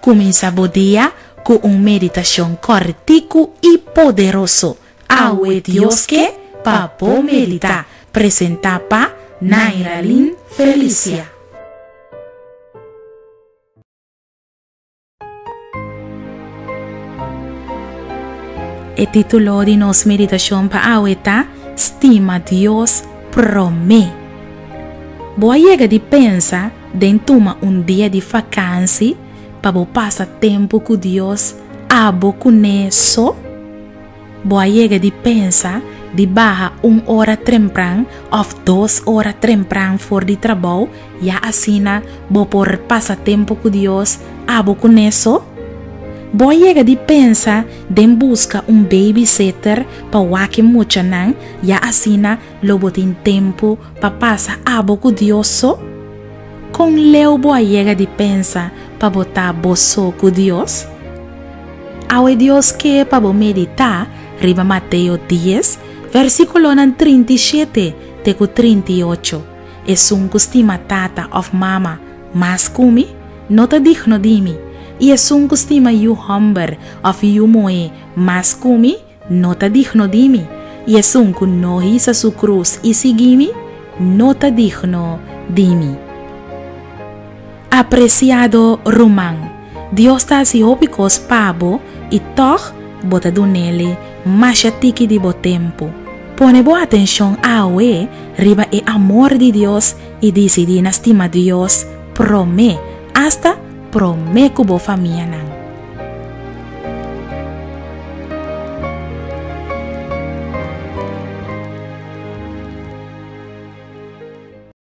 Kuminsá bo dia ku un meditashon kòrtiku i poderoso. Awe Dios ke pa bo meditá. Presentá pa Nairalyn Felicia. E título di nos meditashon pa awe ta Stima Dios Promé. Bo a yega di pensa den tuma un dia di fakansi pa bo pasa tempu ku Dios abo kuné so? Bo a yega di pensa di baha un ora trempran òf dos ora trempran for di trabou ya asina bo por pasa tempu ku Dios abo kuné so? Bo a yega di pensa den buska un babysitter pa wak e muchanan ya asina lo bo tin tempu pa pasa abo ku Dios so? Kon leu bo a yega di pensa pa bo ta bo so ku Dios? Awe Dios ke pa bo meditá riba Mateo dies, versíkulonan 37 te ku 38, Esun ku stima tata òf mama mas ku mi, no ta digno di mi, i esun ku stima yu hòmber òf yu muhé mas ku mi, no ta digno di mi, i esun ku no hisa su krus i sigui mi, no ta digno di mi. Apresiado ruman, Dios ta hasi hopi kos pa bo i tòg bo ta dun'El masha tiki di bo tempu. Pone bo atenshon awe riba e amor di Dios i disidí na stima Dios promé, asta promé ku bo famianan.